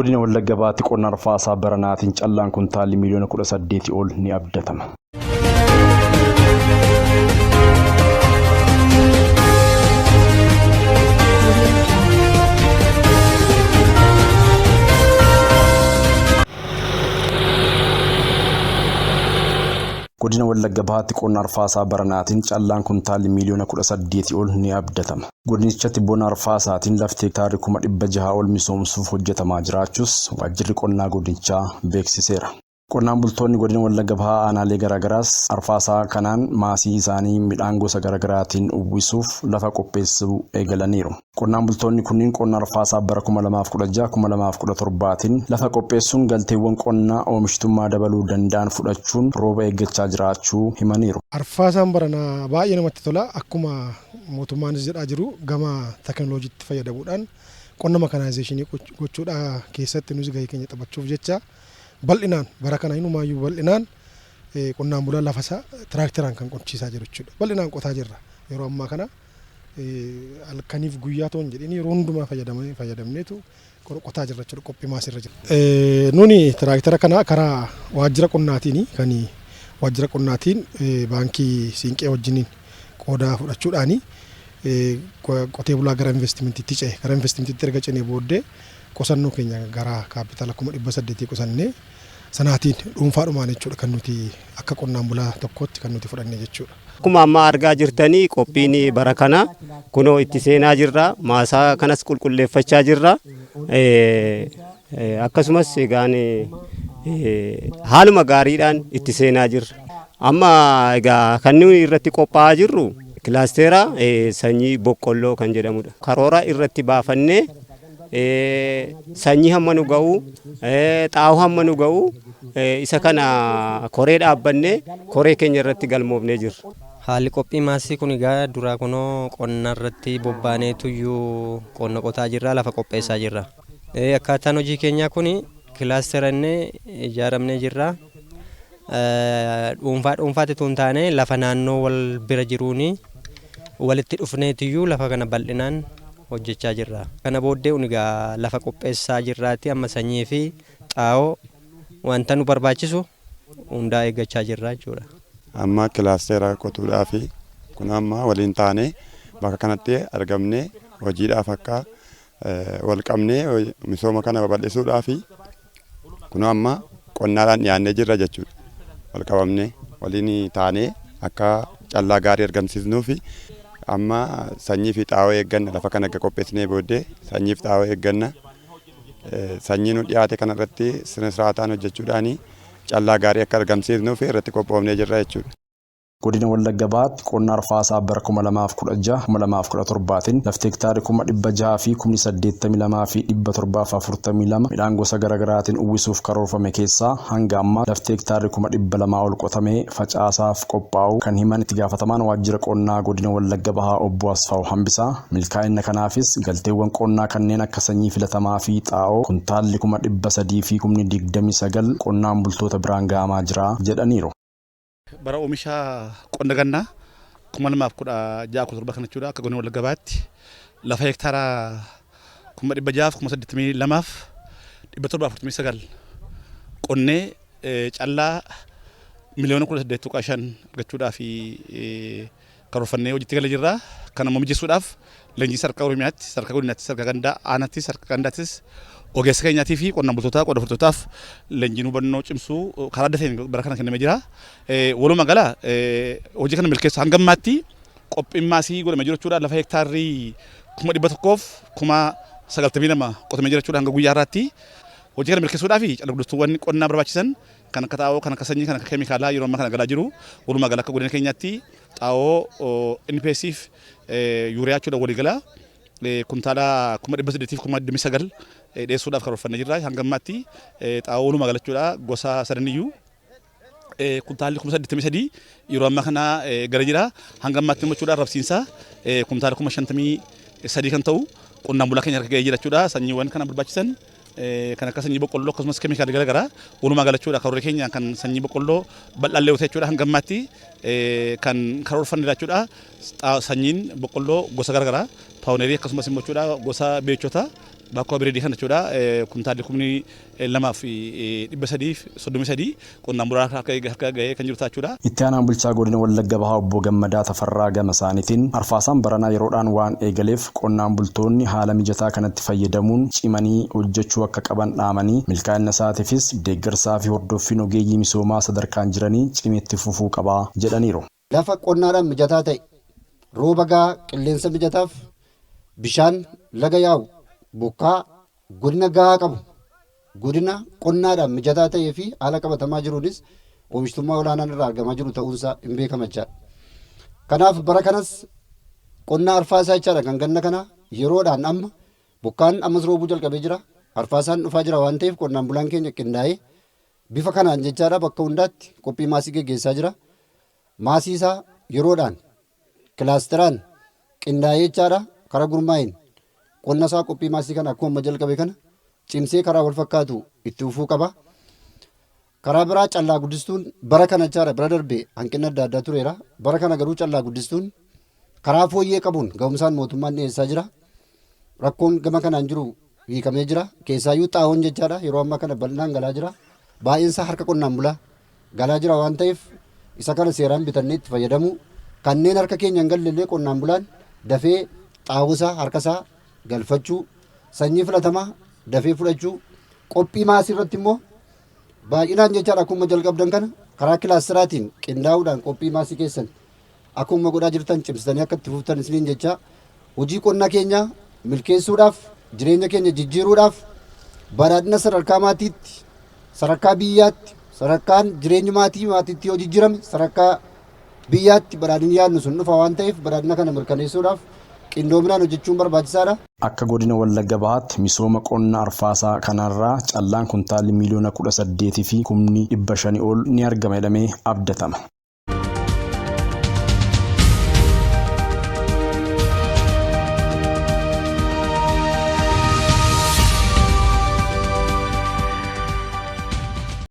Godina Wallagga Bahaatti qonna arfaasaa baranaatiin callaan kuntaalli miiliyoona 18 ol ni abdatama. Godina Wallagga Bahaatti qonna arfaasaa baranaatiin callaan kuntaalli miiliyoona 18 ol ni abdatama. Godinichatti bona arfaasaatiin lafti hektaarri 600,000 ol misoomsuuf hojjetamaa jiraachuus waajjirri qonnaa godinichaa beeksiseera. Qonnaan bultoonni godina Wallagga Bahaa aanaalee garaagaraas arfaasaa kanaan maasii isaanii midhaan gosa garaagaraatiin uwwisuuf lafa qopheessuu eegalaniiru. Qonnaan bultoonni kunniin qonna arfaasaa bara 2016 2017tiin lafa qopheessuun galteewwan qonnaa oomishtummaa dabaluu danda'an fudhachuun rooba eeggachaa jiraachuu himaniiru. Arfaasaan baranaa baay'ee namatti tola. Akkuma mootummaanis jedhaa jiru gama teknooloojiitti fayyadamuudhaan qonna makaanaayizeeshinii gochuudhaa keessatti nus gahee keenya taphachuuf jecha bal'inaan bara kana inumaayyuu bal'inaan qonnaan bulaan lafa isaa tiraakteraan kan qochiisaa jiru jechuudha. Bal'inaan qotaa jirra. Yeroo ammaa kana halkaniif guyyaa toon jedhin yeroo hundumaa fayyadamneetu qotaa jirra jechuudha. Qophii maasirra jira. Nuni tiraaktera kana karaa waajjira qonnaatiin kan waajjira qonnaatiin baankii Siinqee wajjiniin qooda fudhachuudhaani qotee bulaa gara investimentiitti ce'e. Gara investimentiitti erga ce'ee booddee qusannoo keenya gara kaapitaala 800,000 qusannee sanaatiin dhuunfaadhumaan jechuudha kan nuti akka qonnaan bulaa tokkootti kan nuti fudhanne jechuudha. Akkuma amma argaa jirtanii qophiin bara kana kunoo itti seenaa jirra. Maasaa kanas qulqulleeffachaa jirra. Akkasumas egaan haaluma gaariidhaan itti seenaa jirra. Amma egaa kan nuyi irratti qophaa'aa jirru kilaasteera sanyii boqqolloo kan jedhamudha. Karoora irratti baafannee sanyii hamma nu ga'u, xaa'oo hamma nu ga'u, isa kana koree dhaabbannee koree keenya irratti galmoofnee jirra. Haalli qophii maasii kun egaa duraa kunoo qonna irratti bobbaaneetuyyuu qonna qotaa jirra, lafa qopheessaa jirra. Akkaataan hojii keenyaa kun kilaastera innee ijaaramnee jirra. Dhuunfaa dhuunfaatti tun taane lafa naannoo wal bira jiruuni walitti dhufneetiyyuu lafa kana bal'inaan hojjechaa jirra. Kana booddee egaa lafa qopheessaa jirraati, amma sanyii fi xaa'oo wanta nu barbaachisu hundaa eeggachaa jirra jechuudha. Amma kilaasteera qotuudhaaf kun amma waliin taanee bakka kanatti argamnee hojiidhaaf akka wal qabnee misooma kana babal'isuudhaaf kun amma qonnaadhaan dhiyaannee jirra jechuudha. Wal qabamnee waliin taanee akka callaa gaarii argamsiisnuuf amma sanyii fi xaa'oo eegganna. Lafa kana erga qopheessinee booddee sanyii fi xaa'oo eegganna. Sanyii nu dhiyaate kanarratti sirna siraataan hojjechuudhaan callaa gaarii akka argamsiisnuuf irratti qophoofnee jirra jechuudha. Godina Wallagga Bahaatti qonna arfaasaa bara 2016 2017tiin lafti hektaarri 682,742 midhaan gosa garaagaraatiin uwwisuuf karoorfame keessaa hanga ammaa lafti hektaarri 200,000 ol qotamee facaasaaf qophaa'uu kan himan itti gaafatamaan waajjira qonnaa godina Wallagga Bahaa obbo Asfaaw Hambisaa, milkaa'ina kanaafis galteewwan qonnaa kanneen akka sanyii filatamaa fi xaa'oo kuntaalli 329,000 qonnaan bultoota biraan ga'amaa jira jedhaniiru. Bara oomisha qonna gannaa 2016 17 kana jechuudha, akka godina Wallagga Bahaatti lafa hektaara 682,749 qonnee callaa miliyoona 18.5 argachuudhaaf karoorfannee hojiitti galee jirra. Kana immoo mijeessuudhaaf leenjii sadarkaa Oromiyaatti, sadarkaa godinaatti, sadarkaa gandaa, aanaatti, sadarkaa gandaattis ogeessa keenyaatii fi qonnaan bultootaa qooda fudhattootaaf leenjiin hubannoo cimsuu karaa adda ta'een bara kana kennamee jira. Walumaa gala hojii kana milkeessu hanga ammaatti qophiin maasii godhamee jiru jechuudha. Lafa hektaarri 192,092 qotamee jira jechuudha hanga guyyaa har'aatti. Hojii kana milkeessuudhaaf calla guddistuuwwan qonnaa barbaachisan kan akka xaa'oo, kan akka sanyii, kan akka keemikaalaa yeroo ammaa kana galaa jiru. Walumaa gala akka godina keenyaatti xaa'oo NPS fi yuuriyaa jechuudha waliigala kuntaala 829,000 dhiyeessuudhaaf karoorfannee jirra. Hanga ammaatti xaa'oo walumaa gala jechuudha gosa sadaniyyuu kuntaalli 83,000 yeroo ammaa kana gara jira. Hanga ammaatti immoo jechuudha rabsiinsa kuntaala 53,000 kan ta'u qonnaan bulaa keenya harka ga'ee jira jechuudha. Sanyiiwwan kana barbaachisan kan akka sanyii boqqolloo akkasumas keemikaala gara garaa walumaa gala jechuudha karoora keenya kan sanyii boqqolloo bal'aallee yoo ta'e jechuudha hanga ammaatti kan karoorfanne jechuudha. Sanyiin boqqolloo gosa gara garaa paawunerii akkasumas immoo jechuudha gosa beechota Baakoo bireedii kana jechuudha kuntaalli 2333 qonnaan bulaa harka gahee kan jiru jechuudha. Itti aanaan bulchaa godina Wallagga Bahaa obbo Gammadaa Tafarraa gama isaaniitiin arfaasaan baranaa yeroodhaan waan eegaleef qonnaan bultoonni haala mijataa kanatti fayyadamuun cimanii hojjechuu akka qaban dhaamanii milkaa'ina isaatiifis deeggarsaa fi hordoffiin ogeeyyii misoomaa sadarkaan jiranii cimeetti fufuu qabaa jedhaniiru. Lafa qonnaadhaan mijataa ta'e, rooba gahaa, qilleensa mijataaf, bishaan laga yaa'u, bokkaa godina gahaa qabu, godina qonnaadhaan mijataa ta'ee fi haala qabatamaa jiruunis oomishtummaa olaanaan irraa argamaa jiru ta'uunsaa hin beekama jechaadha. Kanaaf bara kanas qonna arfaasaa jechaadha kan ganna kana yeroodhaan amma bokkaan ammas roobuu jalqabee jira. Arfaasaan dhufaa jira waan ta'eef qonnaan bulaan keenya qindaa'ee bifa kanaan jechaadha bakka hundaatti qophii maasii geggeessaa jira. Maasii isaa yeroodhaan kilaasteraan qindaa'ee jechaadha karaa gurmaa'een qonna isaa qophii maasii kana akkuma jalqabe kana cimsee karaa wal fakkaatu itti fufuu qaba. Karaa biraa callaa guddistuun bara kana jechaadha bira darbee hanqinni adda addaa tureera. Bara kana garuu callaa guddistuun karaa fooyyee qabuun ga'umsaan mootummaan dhiyeessaa jira. Rakkoon gama kanaan jiru hiikamee jira. Keessaayyuu xaa'oon jechaadha yeroo ammaa kana bal'inaan galaa jira. Baay'eensaa harka qonnaan bulaa galaa jira waan ta'eef isa kana seeraan bitannee itti fayyadamu. Kanneen harka keenya hin galle illee qonnaan bulaan dafee xaa'oosaa harkasaa galfachuu, sanyii filatamaa dafee fudhachuu, qophii maasii irratti immoo baay'inaan jechaadha akkuma jalqabdan kana karaa kilaasteraatiin qindaa'uudhaan qophii maasii keessan akkuma godhaa jirtan cimsitanii akka itti fuftan isiniin jecha hojii qonna keenya milkeessuudhaaf jireenya keenya jijjiiruudhaaf badhaadhina sadarkaa maatiitti, sadarkaa biyyaatti, sadarkaan jireenyi maatii maatiitti yoo jijjiirame sadarkaa biyyaatti badhaadhinni yaadnu sun dhufa waan ta'eef badhaadhina kana mirkaneessuudhaaf qindoominaan hojjechuun barbaachisaadha. Akka godina Wallagga Bahaatti misooma qonna arfaasaa kanarraa callaan kuntaalli 18,500,000 ol ni argama jedhamee abdatama.